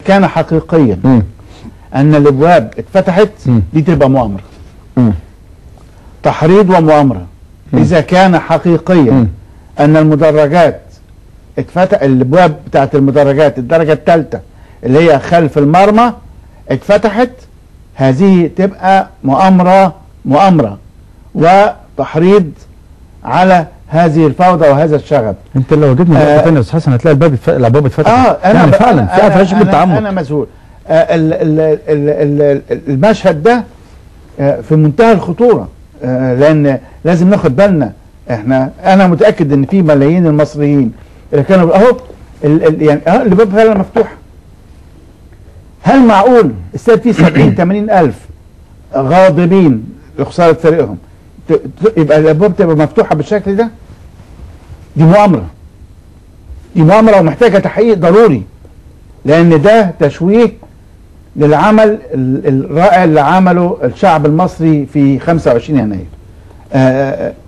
كان حقيقيا ان الابواب اتفتحت، دي تبقى مؤامرة. تحريض ومؤامره. اذا كان حقيقيا ان المدرجات اتفتح، الابواب بتاعت المدرجات الدرجة الثالثة اللي هي خلف المرمى اتفتحت، هذه تبقى مؤامرة، مؤامرة وتحريض على هذه الفوضى وهذا الشغب. انت لو جبنا نقطة ثانية يا استاذ حسن هتلاقي الباب الابواب اتفتحت. انا يعني فعلا في قفش بالتعمد. انا مذهول. المشهد ده في منتهى الخطورة، لان لازم ناخد بالنا. احنا انا متاكد ان في ملايين المصريين اللي كانوا اهو يعني اهو الباب فعلا مفتوح. هل معقول استاد فيه 70 80 الف غاضبين لخساره فريقهم يبقى الابواب تبقى مفتوحة بالشكل ده؟ دي مؤامرة، دي مؤامرة ومحتاجة تحقيق ضروري، لان ده تشويه للعمل الرائع اللي عمله الشعب المصري في 25 يناير.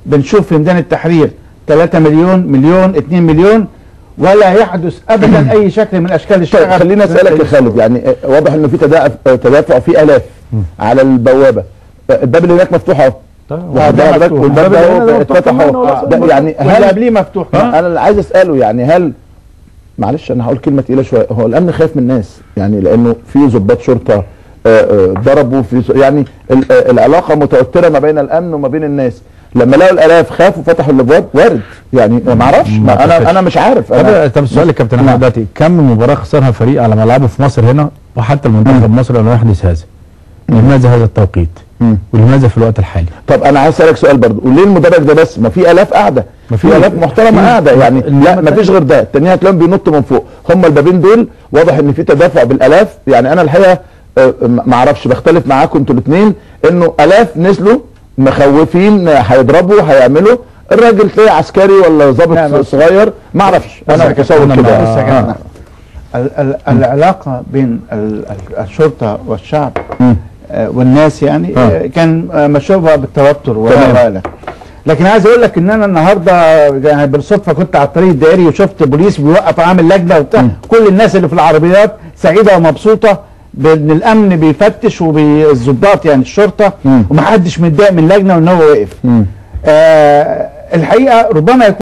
بنشوف في ميدان التحرير 3 مليون، مليون، 2 مليون، ولا يحدث ابدا اي شكل من اشكال الشغب. طيب خليني اسالك يا خالد، يعني واضح انه في تدافع في الاف على البوابة، الباب اللي هناك مفتوح اهو، والباب ده اتفتح اهو، يعني هل قبليه مفتوح؟ انا اللي عايز اساله يعني هل، معلش انا هقول كلمة تقيلة شوية، هو الامن خايف من الناس؟ يعني لانه في ضباط شرطه ضربوا في، يعني العلاقة متوترة ما بين الامن وما بين الناس، لما لقوا الالاف خافوا فتحوا الابواب، وارد يعني، ما اعرفش، انا مش عارف. طب السؤال يا كابتن احمد دلوقتي، كم مباراة خسرها فريق على ملعبه في مصر هنا وحتى المنتخب مصر لم يحدث هذا؟ لماذا هذا التوقيت؟ ولماذا في الوقت الحالي؟ طب انا عايز اسالك سؤال برضه، وليه المدرج ده بس؟ ما في الاف قاعدة، ما في الاف محترمه قاعدة يعني، لا ما فيش غير ده، التانيين هتلاقيهم بينطوا من فوق، هم البابين دول واضح ان في تدافع بالالاف. يعني انا الحقيقة ما اعرفش، بختلف معاكم انتوا الاثنين، انه الاف نزلوا مخوفين هيضربوا هيعملوا، الراجل تلاقي عسكري ولا ضابط صغير، ما اعرفش، انا متصور كده. العلاقة بين الشرطة والشعب والناس يعني كان مشوبه بالتوتر ولا، لكن عايز اقول لك ان انا النهارده يعني بالصدفة كنت على الطريق الدائري وشفت بوليس بيوقف عامل لجنة وبتاع، كل الناس اللي في العربيات سعيدة ومبسوطة بان الامن بيفتش وبالظباط يعني الشرطة، ومحدش متضايق من اللجنة وان هو واقف. الحقيقة ربما يكون